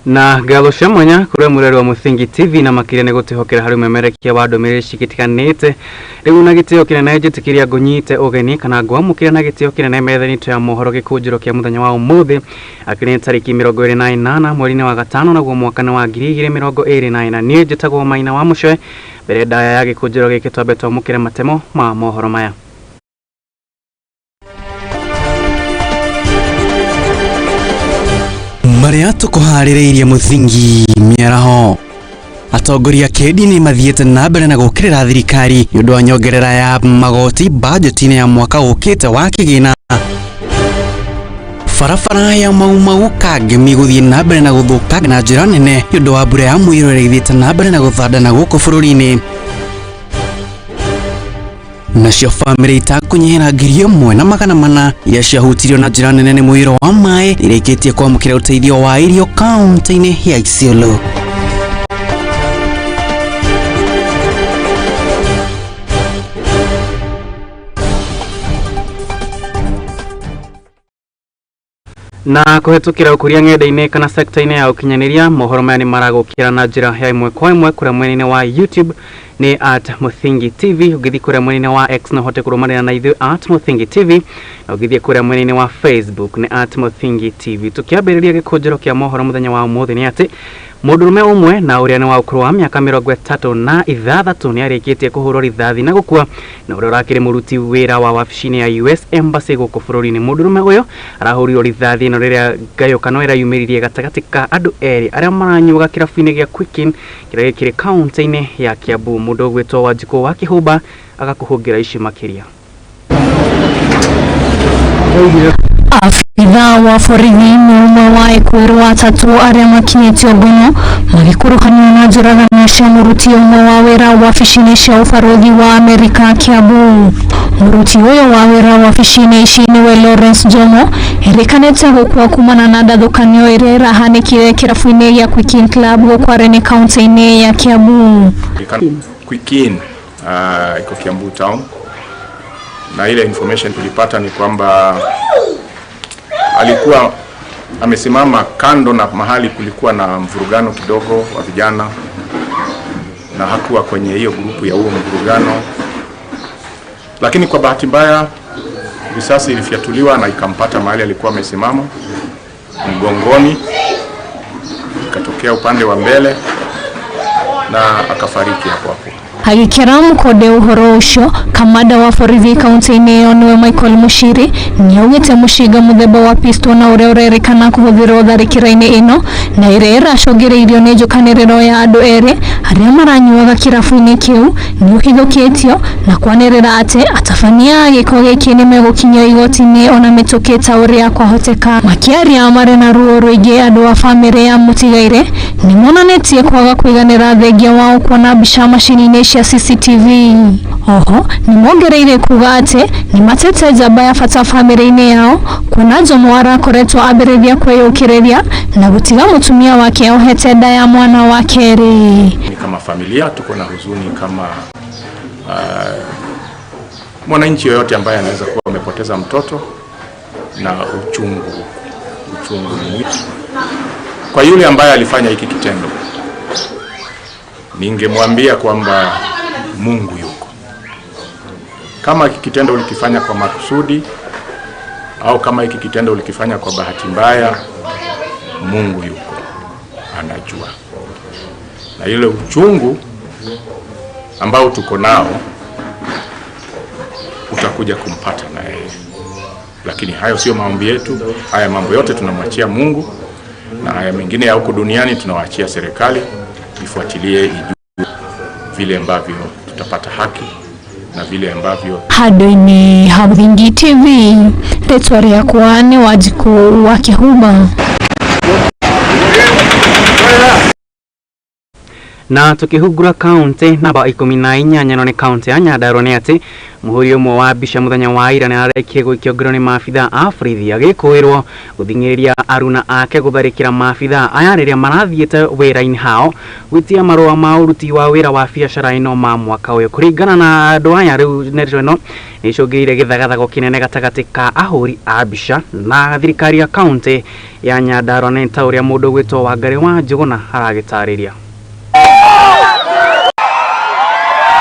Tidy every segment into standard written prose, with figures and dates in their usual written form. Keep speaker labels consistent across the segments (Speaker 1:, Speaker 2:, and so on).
Speaker 1: Na ngatho cia mwanya kũrĩ mũreri wa Mũthingi TV na makĩria nĩ gũtwĩhokera harĩ ũmemerekia wa ndũmĩrĩri cigĩtiganĩte. Rĩu na gĩtĩo kĩnene njĩtĩkĩria ngũnyite ũgeni kana ngwamũkĩra na gĩtĩo kĩnene metha-inĩ itũ ya mohoro gĩkũnjĩro kĩa mũthenya wa ũmũthĩ, akĩrĩ nĩ tarĩki 28 mweri-inĩ wa gatano, naguo mwaka nĩ wa 2024. Niĩ njĩtagwo Maina wa Mũcoe. Mbere ndaya ya gĩkũnjĩro gĩkĩ twambe twamũkĩre matemo ma mohoro maya.
Speaker 2: Marĩa tũkũharĩrĩirie Mũthingi mĩaraho. Atongoria kĩndini mathiĩte na mbere na gũkĩrĩra thirikari nĩ ũndũ wa nyongerera ya magoti bajeti-inĩ ya mwaka ũkĩte wa kĩgĩna. Barabara ya Mau Mau Kangemi gũthiĩ na mbere na gũthũka na njĩra nene nĩ ũndũ wa mbura ya mũiyũro ĩrĩa ĩthiĩte na mbere na gũthanda gũkũ bũrũri-inĩ. Nacio bamĩrĩ itakũnyihĩra 1400 iria ciahutirio na njĩra nene nĩ mũiyũro wa maĩ irĩkĩtie kwamũkĩra ũteithio wa irio kaunti-inĩ ya Isiolo.
Speaker 1: Na kũhetũkĩra ũkũria ng'enda-inĩ kana sekta-inĩ ya ũkinyanĩria, mohoro maya nĩ maragũkĩra na njĩra ya ĩmwe kwa ĩmwe kũrĩa mwena-inĩ wa YouTube nĩ at Mũthingi TV, ũngĩthiĩ kũrĩa mwena-inĩ wa X no ũhote kũrũmanĩra na ithuĩ at Mũthingi TV, na ũngĩthiĩ kũrĩa mwena-inĩ wa Facebook nĩ at Mũthingi TV. Tũkĩambĩrĩria gĩkũnjĩro kĩa mohoro mũthenya wa ũmũthĩ nĩ atĩ mũndũrũme ũmwe na ũrĩa nĩ wa ũkũrũ wa mĩaka 36 nĩ arĩkĩtie kũhũrwo rithathi na gũkua, na ũrĩa ũrakĩrĩ mũruti wĩra wa wabici-inĩ ya US Embassy gũkũ bũrũri-inĩ. Mũndũrũme ũyũ arahũrirwo rithathi ĩno rĩrĩa ngayũkano ĩrayumĩririe gatagatĩ ka andũ erĩ arĩa maranyuaga kĩrabu-inĩ gĩa Quicken kĩrĩa gĩkĩrĩ kaunti-inĩ ya Kiambu. Mũndũ ũgwĩtwo Wanjikũ wa Kĩhũmba agakũhũngĩra ici makĩria.
Speaker 3: Afitha wa borithi nĩ ũmwe wa ekuĩrwo atatũ arĩa makinyĩtio ngono magĩkuruhanio na njũragano cia mũruti ũmwe wa wĩra wabici-inĩ cia ũbarũthi wa Amerika Kiambu. Mũruti ũyũ wa wĩra wabici-inĩ ici nĩwe Lawrence Jomo, erĩkanĩte gũkua kumana na ndathũkanio ĩrĩa ĩrahanĩkire kĩrabu-inĩ gĩa Quicken Club gũkũ Areni kaunti-inĩ ya Kiambu.
Speaker 4: Quicken iko Kiambu town, na ile information tulipata ni kwamba alikuwa amesimama kando na mahali kulikuwa na mvurugano kidogo wa vijana, na hakuwa kwenye hiyo grupu ya huo mvurugano, lakini kwa bahati mbaya risasi ilifyatuliwa na ikampata mahali alikuwa amesimama mgongoni, ikatokea upande wa mbele na akafariki hapo hapo.
Speaker 3: Agĩkĩra mũkonde ũhoro ũcio, kamanda wa borithi kaunti-inĩ ĩyo nĩwe Michael Mushiri nĩaugĩte mũcinga mũthemba wa pistol na ũrĩa ũrerĩkana kũhũthĩrwo tharĩkĩra-inĩ ĩno na ĩrĩa ĩracũngĩrĩirio nĩ njũkanĩrĩro ya andũ erĩ arĩa maranyuaga kĩrabu-inĩ kĩu nĩ ũhithũkĩtio, na kwanĩrĩra atĩ atabania a gĩko gĩkĩ nĩmegũkinyio igoti-inĩ ona mĩtũkĩ ta ũrĩa kwahoteka. Makĩaria marĩ na ruo rũingĩ, andũ a bamĩrĩ ya mũtigaire nĩmonanĩtie kwaga kũiganĩra thengia wao kuona mbica macini-inĩ cia CCTV. Oho nĩmongereire kuga atĩ nĩmatete njamba ya bata bamĩrĩ-inĩ yao kuona Jomo arakoretwo ambĩrĩria kwĩyũkĩrĩria na gũtiga mũtumia wake ohete nda ya mwana wa kerĩ.
Speaker 4: Ni kama familia tuko na huzuni kama mwananchi yoyote ambaye anaweza kuwa amepoteza mtoto, na uchungu mwingi. Kwa yule ambaye alifanya hiki kitendo, ningemwambia kwamba Mungu yuko. Kama hiki kitendo ulikifanya kwa makusudi au kama hiki kitendo ulikifanya kwa bahati mbaya, Mungu yuko, anajua. Na ile uchungu ambao tuko nao utakuja kumpata na yeye. Lakini hayo sio maombi yetu. Haya mambo yote tunamwachia Mungu, na haya mengine ya huko duniani tunawaachia serikali ifuatilie, ijue vile ambavyo tutapata haki na vile ambavyo.
Speaker 3: Handũ-inĩ ha Mũthingi TV, rĩtwa rĩakwa nĩ Wanjikũ wa Kĩhumba.
Speaker 1: Na tukihungura kaunti namba 18 no nĩ kaunti ya Nyandarua nĩ atĩ mũhũri ũmwe wa mbica mũthenya wa ira nĩ arekie gũikio ngero nĩ maabitha a borithi agĩkũĩrwo gũthing'ĩrĩria aruna ake gũtharĩkĩra maabitha aya rĩrĩa marathiĩte wĩra-inĩ hao gwĩtia marũa ma ũruti wa wĩra wa biacara ĩno ma mwaka ũyũ. Kũringana na andũ aya rĩu ndeto ĩno nĩ icũngĩrĩire gĩthagathago kĩnene gatagatĩ ka ahũri a mbica na thirikari ya kaunti ya Nyandarua nĩ ta ũrĩa mũndũ ũgwĩtwo Wangari wa Njũgũna aragĩtarĩria.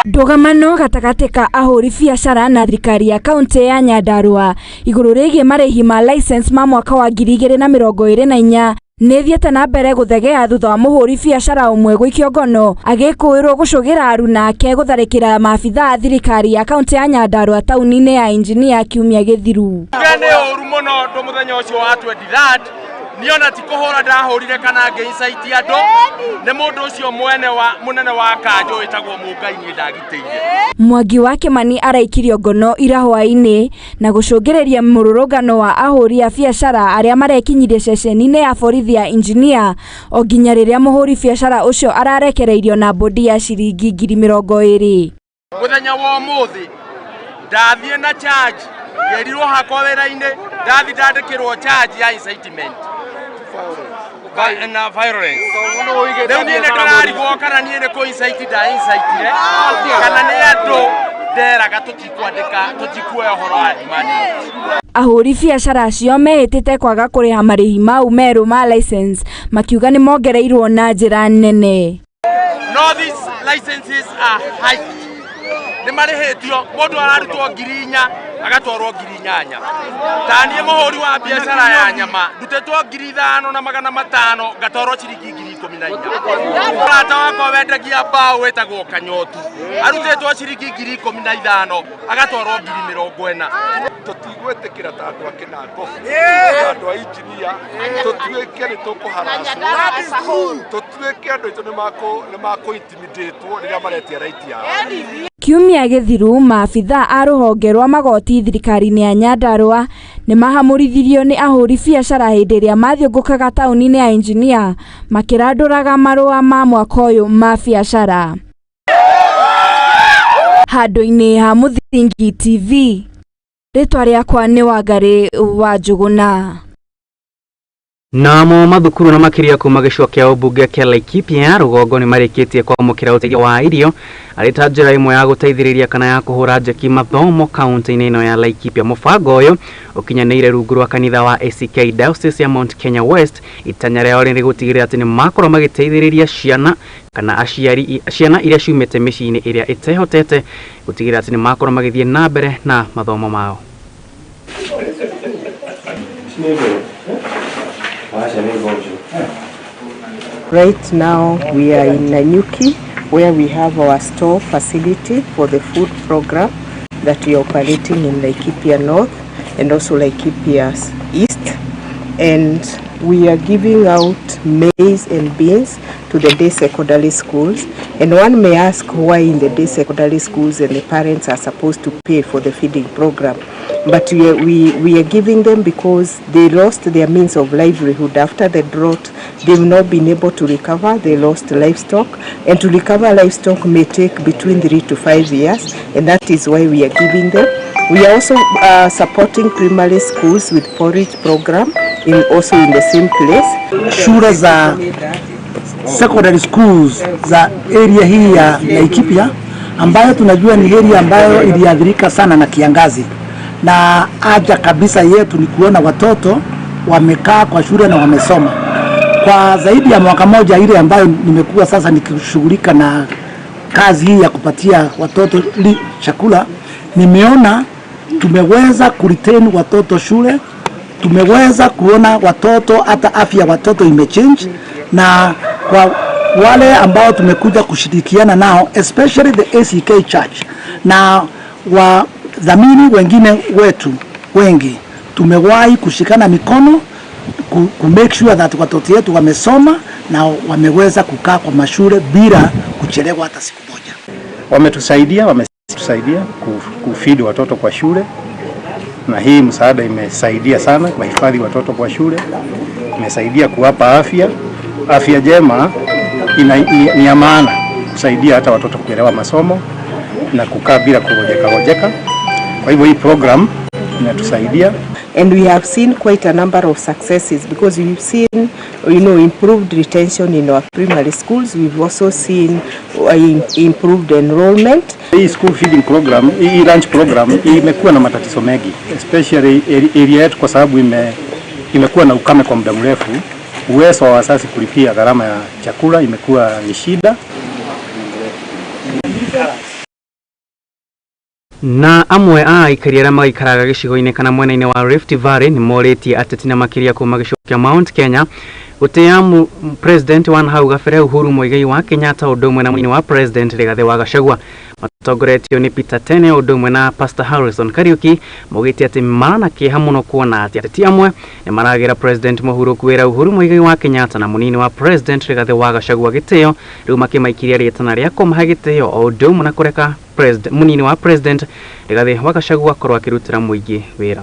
Speaker 5: Ndũgamano gatagatĩ ka ahũri biacara na thirikari ya kaunti ya Nyandarua igũrũ rĩgiĩ marĩhi ma license ma mwaka wa 2024 nĩ thiĩte na mbere gũthegea thutha wa mũhũri biacara ũmwe gũikio ngono agĩkũĩrwo gũcũgĩra aruna ake gũtharĩkĩra maabitha a thirikari ya kaunti ya Nyandarua taũni-inĩ ya Engineer kiumia gĩthiru.
Speaker 6: Nĩ ũru mũno ndũ mũthenya ũcio wa 23 niona ti kũhũra ndahũrire kana ngĩincaiti andũ nĩ mũndũ ũcio mwene wa mũnene wa kanjũ wĩtagwo Mũngai niĩ ndagitĩire.
Speaker 5: Mwangi wa Kimani araikirio ngono ira hwaĩ-inĩ na gũcũngĩrĩria mũrũrũngano wa ahũri a biacara arĩa marekinyirie ceceni-inĩ ya borithi ya Engineer o nginya rĩrĩa mũhũri biacara ũcio ararekereirio na bodi ya ciringi 20,000.
Speaker 6: Mũthenya wa ũmũthĩ ndathiĩ na charge ngĩrirwo hakwa wĩra-inĩ ndathi ndandĩkĩrwo charge ya incitement na violence. Rĩu niĩ nĩ ndĩrarigwo kana niĩ nĩ kũ incite nda incitire kana nĩ andũ nderaga tũtikwandĩka tũtikuoya ũhoro wa demand.
Speaker 5: Ahũri biacara acio mehĩtĩte kwaga kũrĩha marĩhi mau merũ ma license makiuga nĩ mongereirwo na njĩra nene.
Speaker 6: No, these licenses are hiked. Nĩ marĩhĩtio mũndũ ararutwo 4,000 agatwarwo 8,000. Ta niĩ mũhũri wa biacara ya nyama ndutĩtwo 5,500 ngatwarwo ciringi 14,000. Mũrata wakwa wendagia mbaũ wĩtagwo Kanyotu arutĩtwo ciringi 15,000 agatwarwo 40,000.
Speaker 7: Tũtigwĩtĩkĩra ta andũ a Kĩnango ta andũ a Engineer tũtuĩke nĩ tũkũharacwo tũtuĩke andũ aitũ nĩ makũ-intimidatwo rĩrĩa maretia right yao.
Speaker 5: Kiumia gĩthiru maabitha a rũhonge rwa magoti thirikari-inĩ ya Nyandarua nĩ mahamũrithirio nĩ ahũri biacara hĩndĩ ĩrĩa mathiũngũkaga taũni-inĩ ya Engineer makĩrandũraga marũa ma mwaka ũyũ ma biacara. Handũ-inĩ ha Mũthingi TV, rĩtwa rĩakwa nĩ Wangari wa Njũgũna.
Speaker 1: Namo mathukuru na makĩria kuma gĩcigo kĩa ũmbunge kĩa Laikipia rũgongo nĩ marĩkĩtie kwamũkĩra ũteithio wa irio arĩ ta njĩra ĩmwe ya gũteithĩrĩria kana ya kũhũra njeki mathomo kaunti-inĩ ĩno ya Laikipia. Mũbango ũyũ ũkinyanĩire rungu rwa kanitha wa ACK Diocese ya Mount Kenya West. Itanya rĩao nĩ gũtigĩrĩra atĩ nĩ makorwo magĩteithĩrĩria ciana kana aciari ciana iria ciumĩte mĩciĩ-inĩ ĩrĩa ĩtehotete gũtigĩrĩra atĩ nĩ makorwo magĩthiĩ na mbere na mathomo mao.
Speaker 8: Right now we are in Nanyuki where we have our store facility for the food program that we are operating in Laikipia North and also Laikipia East, and we are giving out maize and beans to the day secondary schools. And one may ask why in the day secondary schools and the parents are supposed to pay for the feeding program, but we are giving them because they lost their means of livelihood after the drought. They've not been able to recover. They lost livestock, and to recover livestock may take between 3 to 5 years, and that is why we are giving them. We are also supporting primary schools with porridge program in also in the same place.
Speaker 9: Shule za secondary schools za area hii ya Laikipia ambayo tunajua ni area ambayo iliathirika sana na kiangazi, na haja kabisa yetu ni kuona watoto wamekaa kwa shule na wamesoma kwa zaidi ya mwaka moja ile ambayo nimekuwa sasa nikishughulika na kazi hii ya kupatia watoto chakula. Nimeona tumeweza kuretain watoto shule, tumeweza kuona watoto hata afya watoto imechange, na kwa wale ambao tumekuja kushirikiana nao especially the ACK Church na wadhamini wengine wetu wengi, tumewahi kushikana mikono ku make sure that watoto wetu wamesoma na wameweza kukaa kwa mashule bila kuchelewa hata siku moja.
Speaker 10: Wametusaidia kufeed watoto kwa shule, na hii msaada imesaidia sana kuhifadhi watoto kwa shule, imesaidia kuwapa afya njema ni ya maana kusaidia hata watoto kuelewa masomo na kukaa bila kugojeka gojeka. Kwa hivyo hii program inatusaidia.
Speaker 8: And we have seen quite a number of successes because we've seen, improved retention in our primary schools. We've also seen improved enrollment.
Speaker 10: Hii school feeding program, hii lunch program imekuwa na matatizo mengi, especially area yetu kwa sababu imekuwa na ukame kwa muda mrefu. Uwezo wa wazazi kulipia gharama ya chakula imekuwa ni shida.
Speaker 1: Na amwe a aikari arĩa magaikaraga gĩcigo-inĩ kana mwena-inĩ wa Rift Valley nĩ morĩtie ateti na makĩria kuma gĩcigo kĩa Mount Kenya gũtĩa president wa hau gabere Uhuru Muigai wa Kenyatta ũndũ ũmwe na mũnini wa president Rigathi wa Gachagua. Matongoretio nĩ Peter Tene ũndũ ũmwe na Pastor Harrison Kariuki maugĩte atĩ marana kĩeha mũno kuona atĩ ateti amwe nĩ maragĩra president mũhuro kwĩra Uhuru Muigai wa Kenyatta na mũnini wa president Rigathi wa Gachagua gĩtĩo rĩu makĩmaikiria rĩtana rĩa kũmahe gĩtĩo o ũndũ ũmwe na kũreka munini wa president Rigathi wa Gachagua akorwo akĩrutĩra mũingĩ wĩra.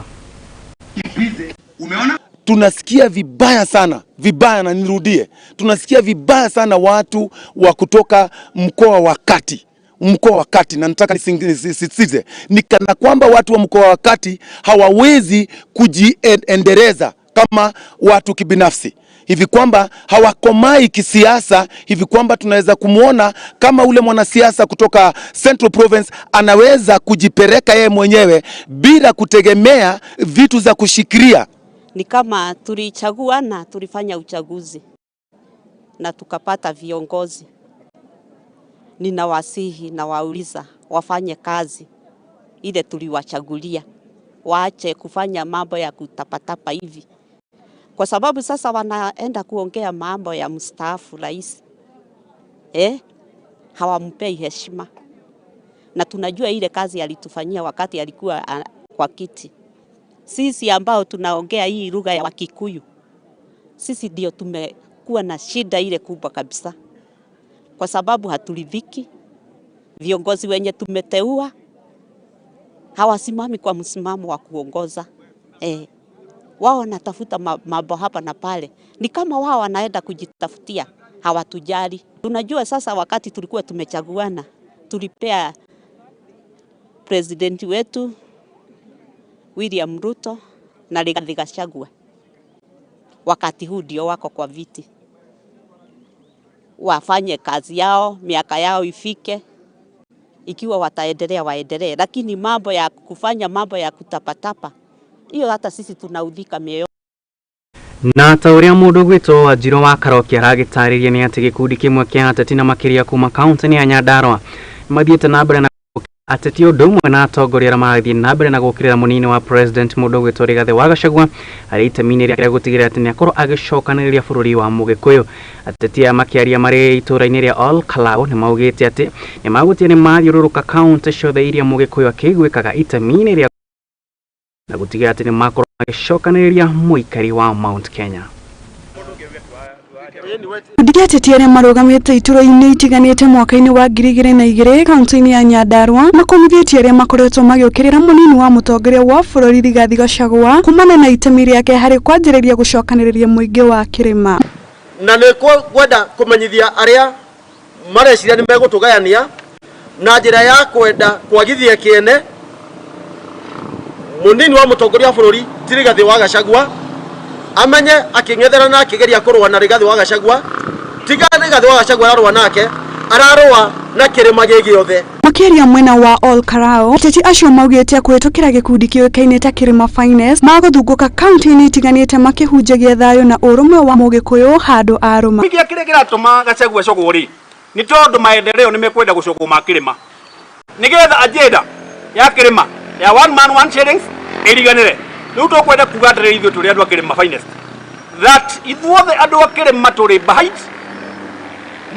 Speaker 11: Umeona? Tunasikia vibaya sana, vibaya, na nirudie, tunasikia vibaya sana watu wa kutoka mkoa wa kati, mkoa wa kati, na nataka nisisitize ni kana kwamba watu wa mkoa wa kati hawawezi kujiendeleza kama watu kibinafsi, hivi kwamba hawakomai kisiasa, hivi kwamba tunaweza kumuona kama ule mwanasiasa kutoka Central Province anaweza kujipeleka yeye mwenyewe bila kutegemea vitu za kushikilia.
Speaker 12: Ni kama tulichagua na tulifanya uchaguzi na tukapata viongozi. Ninawasihi na wauliza wafanye kazi ile tuliwachagulia, waache kufanya mambo ya kutapatapa hivi, kwa sababu sasa wanaenda kuongea mambo ya mstaafu rais, hawampei heshima, na tunajua ile kazi alitufanyia wakati alikuwa kwa kiti. Sisi ambao tunaongea hii lugha ya Wakikuyu, sisi ndio tumekuwa na shida ile kubwa kabisa, kwa sababu haturidhiki. Viongozi wenye tumeteua hawasimami kwa msimamo wa kuongoza. Wao wanatafuta mambo hapa na pale, ni kama wao wanaenda kujitafutia, hawatujali. Tunajua sasa wakati tulikuwa tumechaguana, tulipea president wetu William Ruto na Rigathi Gachagua. Wakati huu ndio wako kwa viti, wafanye kazi yao, miaka yao ifike. Ikiwa wataendelea waendelee, lakini mambo ya kufanya mambo ya kutapatapa hiyo hata sisi tunaudhika mioyo.
Speaker 1: Na ta ũrĩa mũndũ gwĩtwo Wanjirũ wa Karoki aragĩtarĩria nĩ atĩ gĩkundi kĩmwe kĩa ateti na makĩria kuma kaunti-inĩ ya Nyandarua mathiĩte na mbere na ateti ũndũ ũmwe na atongoria arĩa marathiĩ na mbere na gũkĩrĩra mũnini wa president mũndũ gwĩtwo Rigathi wa Gachagua harĩ itemi-inĩ rĩa gũtigĩrĩra atĩ nĩakorwo agĩcokanĩrĩria bũrũri wa Mũgĩkũyũ. Ateti aya makĩaria marĩ itũũra-inĩ rĩa Ol Kalou nĩmaugĩte atĩ nĩmagũtia nĩmathiũrũrũka kaunti ciothe iria Mũgĩkũyũ akĩiguĩkaga itemi-inĩ rĩa na gũtigĩrĩra atĩ nĩmakorwo magĩcokanĩrĩria mũikari wa Mount Kenya.
Speaker 13: Gĩkundi kĩa ateti arĩa marũgamĩte itũra-inĩ itiganĩte mwaka-inĩ wa 2002 kaunti-inĩ ya Nyandarua makomithĩtie arĩa makoretwo magĩũkĩrĩra mũnini wa mũtongoria wa bũrũri Rigathi Gachagua kumana na itemi rĩake harĩ kwanjĩrĩria gũcokanĩrĩria mũingĩ wa kĩrĩma.
Speaker 14: Na nĩ kwenda kũmenyithia arĩa mareciria nĩ megũtũgayania na njĩra ya kwenda kwagithia kĩene mũnini wa mũtongoria wa bũrũri ti Rigathi wa Gachagua amenye aking'ethera na akigeria kũrũa na Rigathi wa Gachagua, tiga Rigathi wa Gachagua ararũa nake, ararũa na kĩrĩma gĩ gĩothe.
Speaker 13: Makĩaria mwena wa Ol Kalou, ateti acio maugĩte kũhĩtũkĩra gĩkundi kĩũĩkaine ta Kĩrĩma Finest magũthungũka kaunti-inĩ itiganĩte makĩhunjagia thayũ na ũrũmwe wa Mũgĩkũyũ handũ arũma.
Speaker 6: Kĩrĩa kĩratũma Gachagua acogwo rĩ nĩ tondũ maendeleo nĩ mekwenda gũcogwo ma kĩrĩma, nĩgetha agenda ya kĩrĩma ya one man one shillings ĩriganĩre. Rĩu tũkwenda kuga atĩrĩrĩ ithuĩ tũrĩ andũ a Kĩrĩma Finest that ithuothe andũ a kĩrĩma tũrĩ behind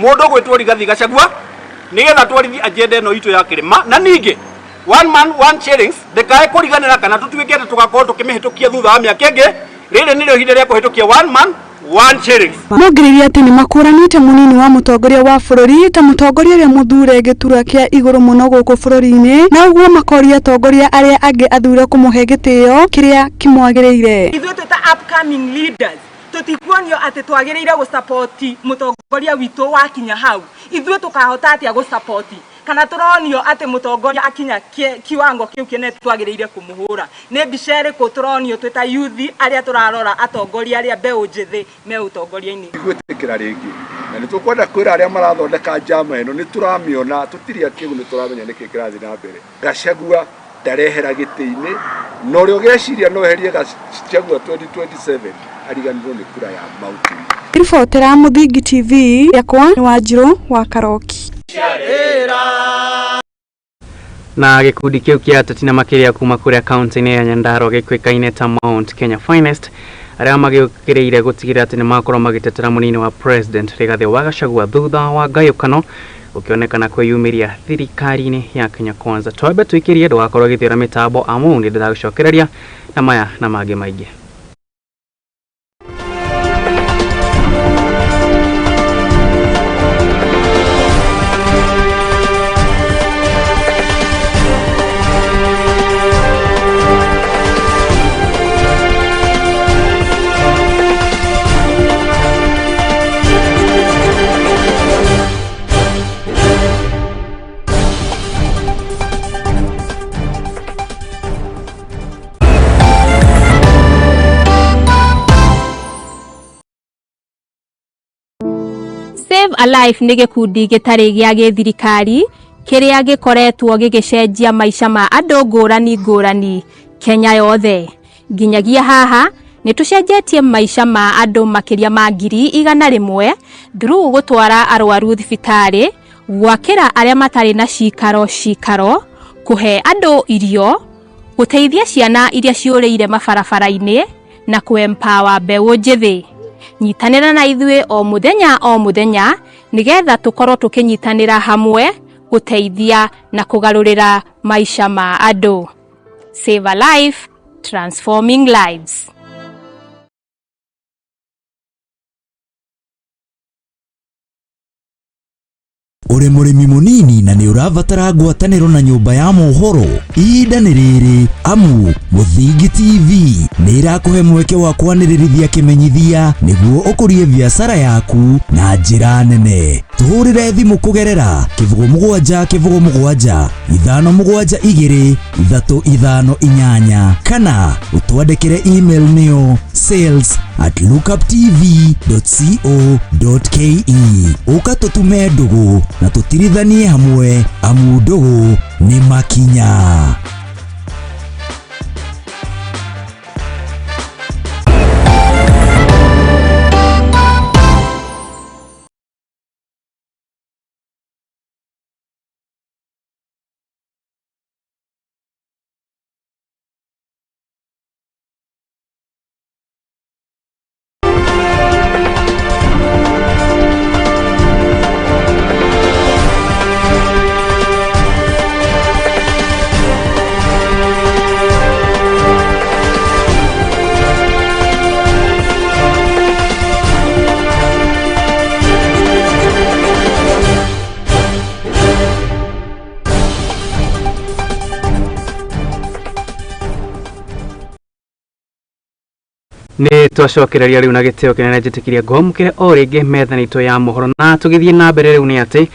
Speaker 6: mũndũ ũgwĩtwo Rigathi Gachagua nĩgetha twarithie agenda ĩno itũ ya kĩrĩma, na ningĩ one man one shillings ndĩkae kũriganĩra kana tũtuĩke atĩ tũgakorwo tũkĩmĩhĩtũkia thutha wa mĩaka ĩngĩ. Rĩrĩ nĩrĩo ihinda rĩa kũhĩtũkia one man one shillings.
Speaker 13: Mongereire atĩ nĩmakũranĩte mũnini wa mũtongoria wa bũrũri ta mũtongoria ũrĩa mũthure gĩturwa kĩa igũrũ mũno gũkũ bũrũri-inĩ, na ũguo makoria atongoria arĩa angĩ athure kũmũhe gĩtĩo kĩrĩa kĩmwagĩrĩire.
Speaker 15: Ithuĩ twĩ ta upcoming leaders Tũtikuonio atĩ twagĩrĩire gũsapoti mũtongoria witũ wakinya hau. Ithuĩ tũkahota atĩa gũsapoti? Kana tũronio atĩ mũtongoria akinya kiwango kĩu kĩnene twagĩrĩire kũmũhũra? Nĩ mbica ĩrĩkũ tũronio twĩ ta youth arĩa tũrarora atongoria arĩa mbeũ njĩthĩ me ũtongoria-inĩ?
Speaker 7: Gwĩtĩkĩra rĩngĩ na nĩ tũkwenda kwĩra arĩa marathondeka njama ĩno nĩ tũramĩona, tũtirĩ akĩgu, nĩ tũramenya nĩkĩ kĩrathiĩ na mbere. Gachagua ndarehera gĩtĩ-inĩ na ũrĩa ũgeciria no eherie Gachagua 2027 ariganĩrwo nĩ kura ya Mountain.
Speaker 13: Ribotera Muthingi TV yakwa nĩ Wanjirũ wa Karoki.
Speaker 1: Na gĩkundi kĩu kĩa ateti na makĩria kuma kũrĩa kaunti-inĩ ya Nyandarua gĩkuĩkaine ta Mount Kenya Finest arĩa magĩũkĩrĩire gũtigĩrĩra atĩ nĩmakorwo magĩtetera mũnini wa President Rigathĩ wa Gachagua thutha wa ngayũkano gũkĩonekana kwĩyumĩria thirikari-inĩ ya Kenya Kwanza. Twambe tũikĩrie ndũgakorwo gĩthĩra mĩtambo amu nĩ ndĩragũcokereria na maya na mangĩ maingĩ.
Speaker 16: Save a Life nĩ gĩkundi gĩtarĩ gĩa gĩthirikari kĩrĩa gĩkoretwo gĩgĩcenjia maica ma andũ ngũrani ngũrani Kenya yothe. Nginyagia haha nĩ tũcenjetie maica ma andũ makĩria ma 100,000 through gũtwara arwaru thibitarĩ, gwakĩra arĩa matarĩ na cikaro cikaro, kũhe andũ irio, gũteithia ciana iria ciũrĩire mabarabara-inĩ na kũ-empower mbeũ njĩthĩ. Nyitanĩra na ithuĩ o mũthenya o mũthenya nĩgetha tũkorwo tũkĩnyitanĩra hamwe gũteithia na kũgarũrĩra maica ma andũ. Save a Life, transforming lives.
Speaker 17: Ũrĩ mũrĩmi mũnini na nĩ ũrabatara ngwatanĩro na nyũmba ya mohoro, ihinda nĩ rĩrĩ amu Mũthingi TV nĩ ĩrakũhe mweke wa kwanĩrĩrithia kĩmenyithia nĩguo ũkũrie biacara yaku na njĩra nene. Tũhũrĩre thimũ kũgerera 07 07 572 358 kana ũtwandĩkĩre email nĩyo sales@lookuptv.co.ke. Ũka tũtume ndũgũ na tũtirithanie hamwe amu ndũgũ nĩ makinya.
Speaker 1: Nĩ twacokereria rĩu na gĩtĩo kĩnene njĩtĩkĩrie ngwamũkĩre o rĩngĩ metha itũ ya mohoro na tũgĩthiĩ na mbere rĩu nĩ atĩ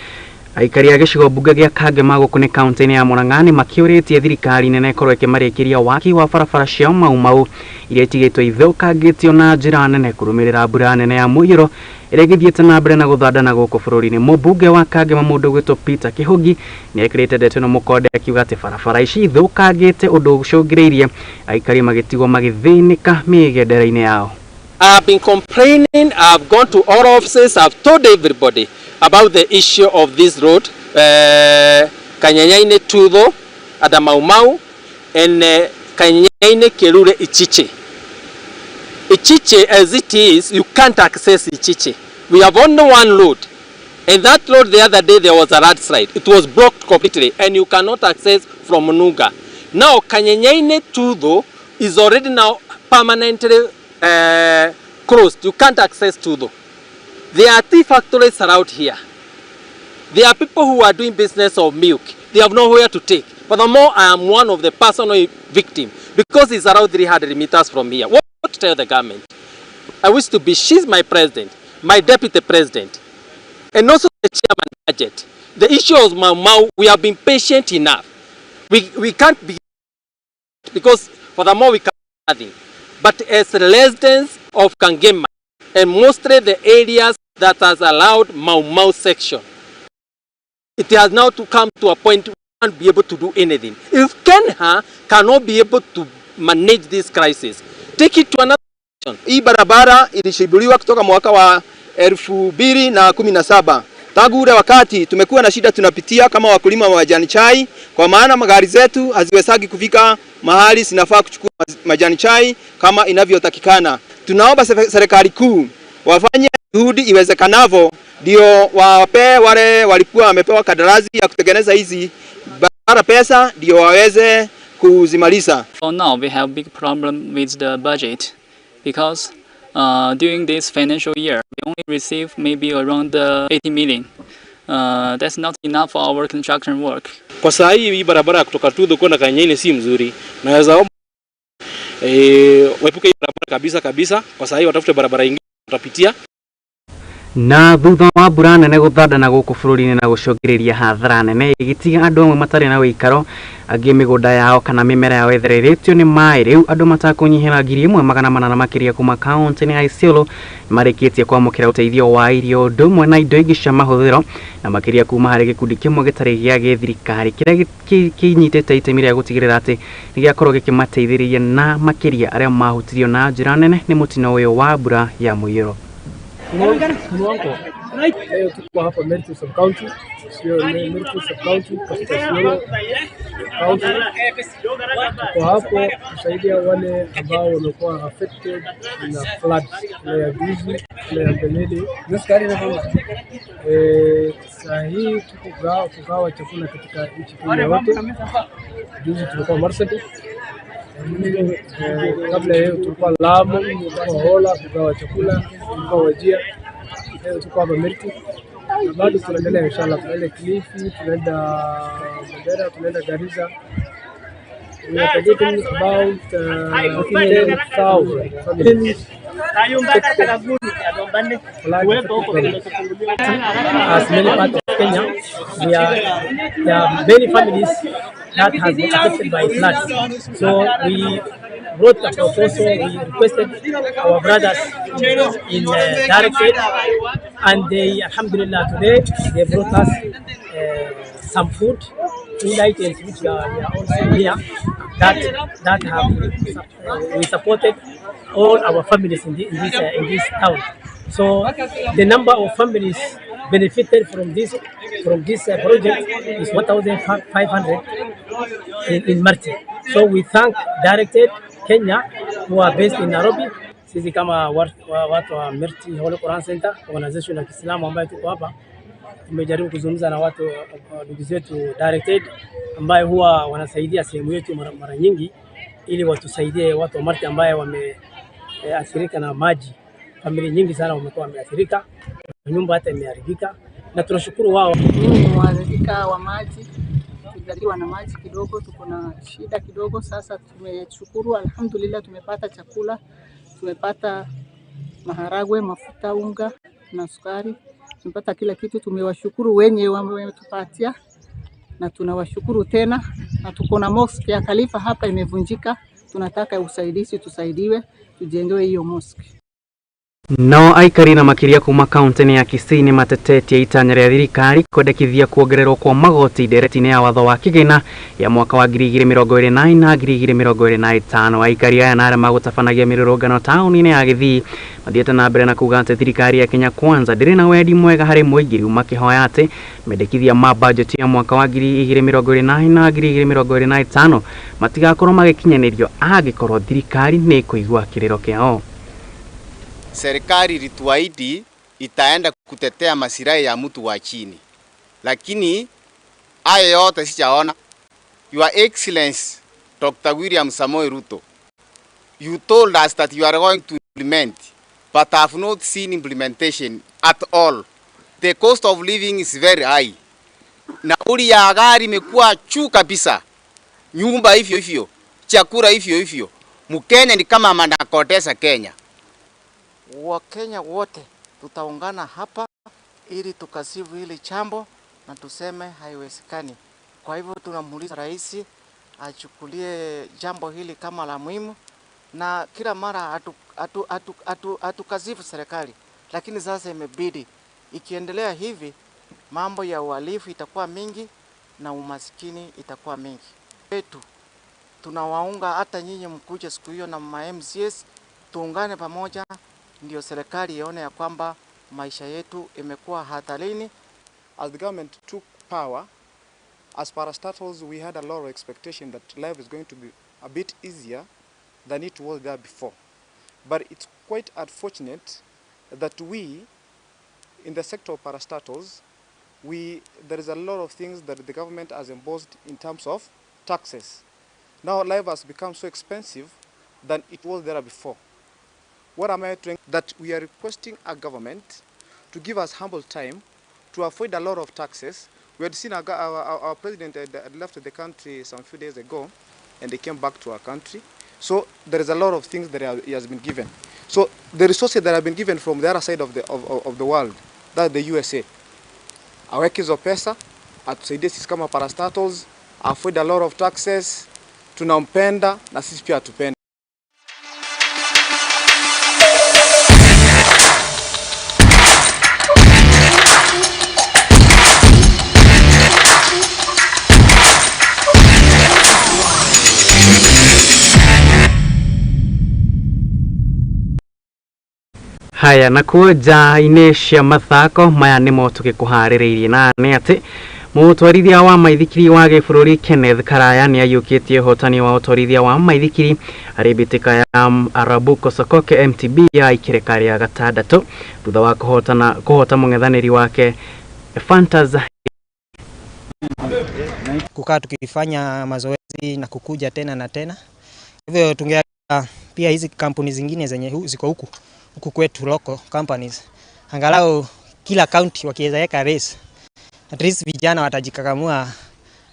Speaker 1: aikari a gĩcigo mbunge gĩa Kangema gũkũ nĩ kaunti-inĩ ya Murang'a nĩ makĩũrĩtie thirikari nene ĩkorwo ĩkĩmarĩkĩria waki wa barabara cia Mau Mau iria itigĩtwo ithũkangĩtio na njĩra nene kũrũmĩrĩra mbura nene ya mũiyũro ĩrĩa ĩgĩthiĩte na mbere na gũthandana gũkũ bũrũri-inĩ. Mũmbunge wa Kangema mũndũ ũgwĩtwo Peter Kĩhũngi nĩ ekĩrĩte ndeto ĩno mũkonde akiuga atĩ barabara ici ithũkangĩte ũndũ ũcũngĩrĩirie aikari magĩtigwo magĩthĩnĩka mĩgendere-inĩ yao.
Speaker 18: I've been complaining, I've gone to all offices, I've told everybody about the issue of this road, Kanyenyaine Tutho, Adamau Mau, and Kanyenyaine Kerure Ichiche. Ichiche, as it is, you can't access Ichiche. We have only one road, and that road the other day there was a landslide. It was blocked completely, and you cannot access from Munuga. Now, Kanyenyaine Tutho is already now permanently closed. You can't access Tutho. There are tea factories around here. There are people who are doing business of milk. They have nowhere to take. Furthermore, I am one of the personal victims because it's around 300 meters from here. What to tell the government? I wish to be, she's my president, my deputy president, and also the chairman budget. The issue of Mau Mau, we have been patient enough. We can't be, because furthermore we can nothing. But as residents of Kangema, and mostly the areas that has allowed Mau Mau section, it has now to come to a point we can't be able to do anything. If Kenya cannot be able to manage this crisis, take it to another.
Speaker 19: Hii barabara ilishibuliwa kutoka mwaka wa 2017. Tangu ule wakati tumekuwa na shida tunapitia kama wakulima wa majani chai, kwa maana magari zetu haziwezagi kufika mahali zinafaa kuchukua majani chai kama inavyotakikana. Tunaomba serikali kuu wafanye juhudi iwezekanavyo ndio wape wale walikuwa wamepewa kandarasi ya kutengeneza hizi barabara pesa ndio waweze kuzimaliza.
Speaker 20: For now we have big problem with the budget because during this financial year we only receive maybe around 80 million. That's not enough for our construction work.
Speaker 21: Kwa saa hii hii barabara kutoka Tudho kwenda Kanyenye si mzuri. Naweza omba waepuke hii barabara kabisa kabisa. Kwa saa hii watafute barabara ingine watapitia.
Speaker 1: Na thutha wa mbura nene gũthanda gũkũ bũrũri-inĩ na gũcũngĩrĩria hathara nene ĩgĩtiga andũ amwe matarĩ na ũikaro, angĩ mĩgũnda yao kana mĩmera yao ĩthereretio nĩ maĩ, rĩu andũ matakũnyihĩra 1400 na makĩria kuma kaunti-inĩ ya Isiolo nĩmarĩkĩtie kwamũkĩra ũteithio wa irio ũndũ ũmwe na indo ingĩ cia mahũthĩro na makĩria kuma harĩ gĩkundi kĩmwe gĩtarĩ gĩa gĩthirikari kĩrĩa kĩnyitĩte itemi rĩa gũtigĩrĩra atĩ nĩgĩakorwo gĩkĩmateithĩrĩria na makĩria arĩa mahutirio na njĩra nene nĩ mũtino ũyũ wa mbura ya mũiyũro.
Speaker 22: Leo tuko hapa Merti Sub County, sio Merti Sub County katika Isiolo County. Tuko hapo kusaidia wale ambao wamekuwa affected na floods ile ya juzi, ile ya mbeleni. Saa hii tuko kugawa chakula katika nchi Kenya yote. Juzi tulikuwa Marsabit, kabla hiyo tulikuwa Lamu, tulikuwa Hola kugawa chakula, tulikuwa Wajir, leo tuko hapa Merti na bado tunaendelea inshallah. Tunaenda Kilifi, tunaenda Mandera, tunaenda Garissa. We are targeting about 10,000 families.
Speaker 23: As many parts of Kenya, there are many families that has been affected by floods. So we wrote a proposal, we requested our brothers in Direct Aid, and they, alhamdulillah, today they brought us some food items which we are also here that have we supported all our families in this town. So the number of families benefited from this project is 1,500 in Merti. So we thank Direct Aid Kenya who are based in Nairobi. Sisi kama watu wa Merti Holy Quran Center organization ya Kiislamu ambayo tuko hapa, tumejaribu kuzungumza na watu ndugu zetu Direct Aid ambayo huwa wanasaidia sehemu yetu mara nyingi, ili watusaidie watu wa Merti ambaye wameathirika na maji. Familia nyingi sana wamekuwa wameathirika, nyumba hata imeharibika, na tunashukuru wao.
Speaker 24: Mimi ni mwathirika wa maji, tuliathiriwa na maji kidogo, tuko na shida kidogo. Sasa tumeshukuru alhamdulillah, tumepata chakula, tumepata maharagwe, mafuta, unga na sukari, tumepata kila kitu. Tumewashukuru wenye wametupatia na tunawashukuru tena, na tuko na mosque ya Khalifa hapa imevunjika, tunataka usaidizi, tusaidiwe tujengewe hiyo mosque.
Speaker 1: No aikari na makiria kuma kaunti ya Kisii ni matetetie itanya rĩa thirikari kwendekithia kuongererwo kwa magoti ndereti-inĩ ya watho wa kĩgĩna ya mwaka wa 2024 na 2025. Aikari aya na arĩa magũtabanagia mĩrũrũngano taũni-inĩ ya Gĩthii mathiĩte na mbere na kuga atĩ thirikari ya Kenya Kwanza ndĩrĩ na wendi mwega harĩ mũingĩ, rĩu makĩhoya atĩ mendekithia ma bajeti ya mwaka wa 2024 na 2025 matigakorwo magĩkinyanĩrio angĩkorwo thirikari nĩ ĩkũigua kĩrĩro kĩao.
Speaker 25: Serikali ilituahidi itaenda kutetea masilahi ya mtu wa chini, lakini hayo yote sijaona. Your Excellency Dr. William Samoei Ruto, you told us that you are going to implement, but I have not seen implementation at all. The cost of living is very high. Nauli ya gari imekuwa juu kabisa, nyumba hivyo hivyo, chakula hivyo hivyo. Mkenya ni kama anakotesa Kenya.
Speaker 2: Wakenya wote tutaungana hapa ili tukasifu hili jambo na tuseme haiwezekani. Kwa hivyo tunamuuliza rais achukulie jambo hili kama la muhimu, na kila mara hatukasifu serikali, lakini sasa imebidi. Ikiendelea hivi mambo ya uhalifu itakuwa mingi na umasikini itakuwa mingi. Wetu tunawaunga hata nyinyi mkuje siku hiyo na ma MCS, tuungane pamoja ndio serikali ione ya kwamba maisha yetu imekuwa hatarini.
Speaker 3: As the government took power, as parastatals we had a lot of expectation that life is going to be a bit easier than it was there before. But it's quite unfortunate that we, in the sector of parastatals, there is a lot of things that the government has imposed in terms of taxes. Now life has become so expensive than it was there before. What am I trying? That we are requesting our government to give us humble time to avoid a lot of taxes. We had seen our president had left the country some few days ago, and he came back to our country. So there is a lot of things that he has been given. So the resources that have been given from the other side of the world, that the USA, aweke hizo pesa, atusaidie sisi kama parastatals, avoid a lot of taxes. Tunampenda na sisi pia atupende.
Speaker 1: Haya nakuo nja-inĩ cia mathako maya nĩmo tũgĩkũharĩrĩirie na nĩ atĩ mũtwarithia wa maithikiri wa gĩbũrũri Kenneth Karaya nĩ aiyũkĩtie ũhotani wa ũtwarithia wa maithikiri harĩ mbĩtĩka ya Arabuko Sokoke MTB ya ikereka rĩa gatandatũ thutha wa kũhota mũng'ethanĩri wake Fantas.
Speaker 4: Kukaa tukifanya mazoezi na kukuja tena na tena, hivyo tunge pia hizi kampuni zingine zenye ziko huku kwetu local companies, angalau kila county wakiweza weka race, at least vijana watajikakamua,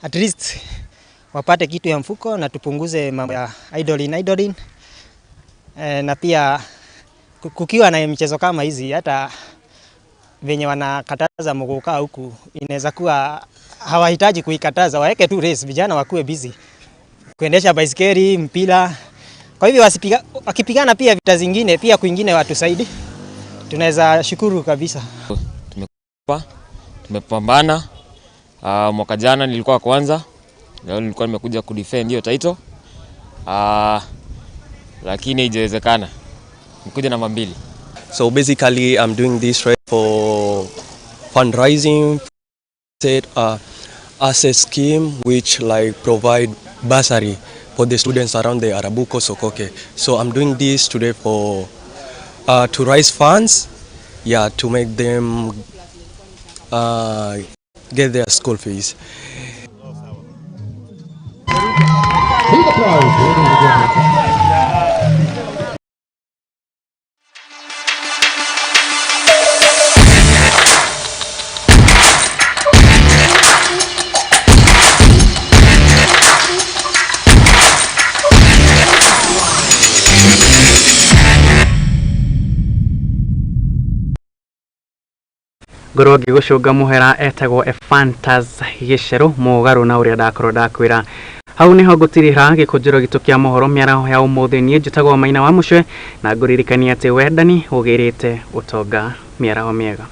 Speaker 4: at least wapate kitu ya mfuko na tupunguze mambo ya idling. Na pia kukiwa na mchezo kama hizi, hata venye wanakataza mguka huku, inaweza kuwa hawahitaji kuikataza, waeke tu race, vijana wakuwe busy kuendesha baisikeli, mpira. Kwa hivyo wakipigana pia vita zingine pia kwingine watusaidi, tunaweza shukuru kabisa.
Speaker 5: Tumepambana. Mwaka jana nilikuwa kwanza, leo nilikuwa nimekuja kudefend hiyo title. Lakini haijawezekana. Nimekuja namba 2.
Speaker 9: So basically I'm doing this right for fundraising, as a scheme which like provide bursary for the students around the Arabuko Sokoke. So I'm doing this today for to raise funds, yeah, to make them get their school fees.
Speaker 1: Ngorwo ngĩgũcũnga mũhera etagwo Ephantas Gĩcerũ mũgarũ na ũrĩa ndakorwo ndakwĩra. Hau nĩho ngũtirĩra gĩkũnjĩro gitũ kĩa mohoro mĩaraho ya ũmũthĩ. Niĩ njĩtagwo Maina wa Mũcwe na ngũririkania atĩ wendani ũgĩrĩte ũtonga. Mĩaraho mĩega.